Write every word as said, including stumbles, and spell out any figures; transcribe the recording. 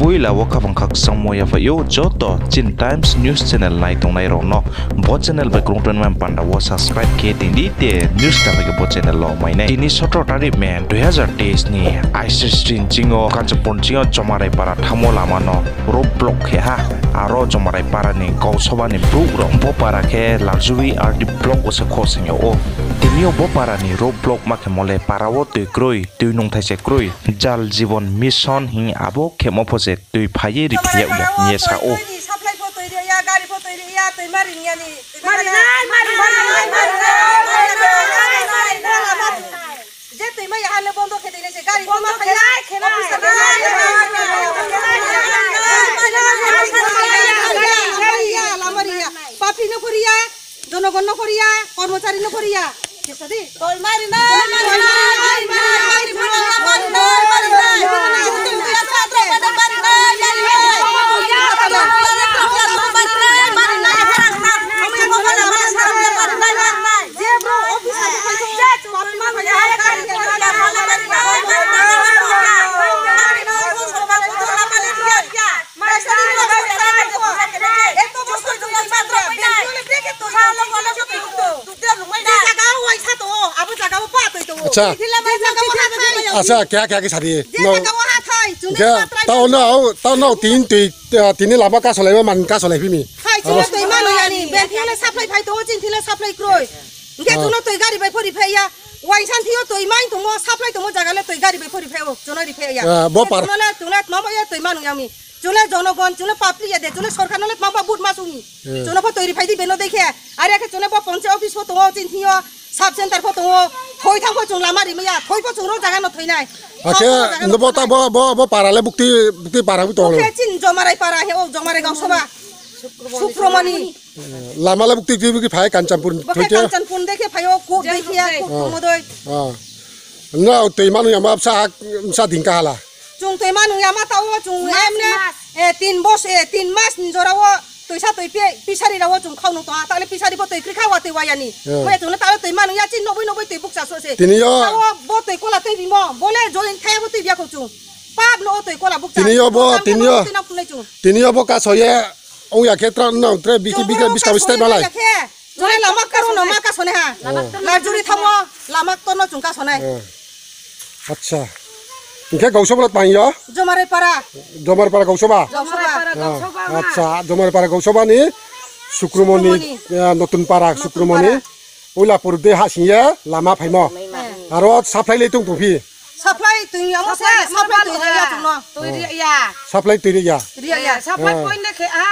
Poila wo khaphang khakchangmo yaphaih ou joto chini Times News channel nai tongnai rao no. Bo channel bai krung tongmani panda wo subscribe khe tong di, te news ta bai khe bo channel wo mai nai. Tini সতেরো তারিখ মে দুই হাজার তেইশ ni Aisri sri ni ching yo Kanchanpur ni ching yo Jomarai para thanngmo lama no road block khe ha. Aro Jomarai para ni gaosoba ni brouh rao bo para khe Larjuri R D block wo se khosing yag ou. Tini yo bo para ni road block ma khemo le para wo tui kroi, tui nungthai se kroi. Jal Jeevan Mission hing abo khemo pho se tui phai ye ri phai yag ya hing ye sa ou. Je tui mai ya ha le bondo khe tui nai se gari bondo khe nai, khe nai, khe nai. Papi no kori ya, jonogon no kori ya, kormochari no kori ya. Kisa di. Tui mai ri nai, mai ri nai, mai ri nai, mai ri nai, mai ri nai, mai ri nai. Acha, acha, keha keha khe sa di. Khe, tao no, tao no tini tui, tini lama kasolaima man kasolaiphi mi. Hai, chini tui mano ya ni, bel thing le supply phai tong ou, chini thing le supply kroi. Hing khe chung no tui gari bai pho ri phai ya. Uaingsa thing yo tui mai tongmo, supply tongmo zaga le tui gari bai pho ri phai ou, chung no ri phai ya. Bo par. Chung no le, chung le tma bo ye tui mano ya mi. Chung le jonogon, chung le public ya de, chung le sorkar no le tma bo vote ma sung mi. Chung no pho tui ri phai di beno dei khe. Are khe chung le bo panchayat office pho tong ou, chini thing yo sub center pho tong ou. Thoi thanng pho chung lama ri mai ya, thoi pho chung ro zaga no thoi nai. Akhe, bo ta, bo, bo, bo para le bukti, bukti para bukti tong ou. Khe chini Jomarai para he ou, Jomarai gaosoba. Sukromoni. Lama le bukti, bukti, bukti phai Kanchanpur. Bo khe Kanchanpur dei khe phai ou, kuk dei khe ya, kuk tongmo dei. No tui mano ya ma bsa, bsa ding kaha la. Chung tui mano ya ma tao wo chung emne, tin bos, tin mas ni jora wo tuisa tui pi, pisari rao wo chung khau no tong ha, ta le pisari bo tui kri kha wa tui wa ya ni. Bo ye chung no ta le tui mano ya chini noboi noboi tui bukcha so se. Tini yo. Tao wo bo tui kola tui bimo, bo le join thai bo tui bia khou chung. Pap no o tui kola bukcha. Tini yo bo, tini yo. Tini yo bo kaso ye, ong ya khe tra no tre bikhe bikhe biska bista malai. Chung le lama ktor no ma kasonai ha. Larjuri thanngmo lama ktor no chung kasonai. Acha. Hing khe gaosoba le tang yo? Jomarai para. Jomarai para gaosoba? Gaosoba. Acha, Jomarai para gaosoba ni Sukromoni, Notun para Sukromoni. Uilapur de hahsing ye lama phaimo. Aro supply le tong tongphi? Supply tui ya mo se, supply tui ya chung no. Supply tui ri ya. Ri ya. Supply point le khe ha.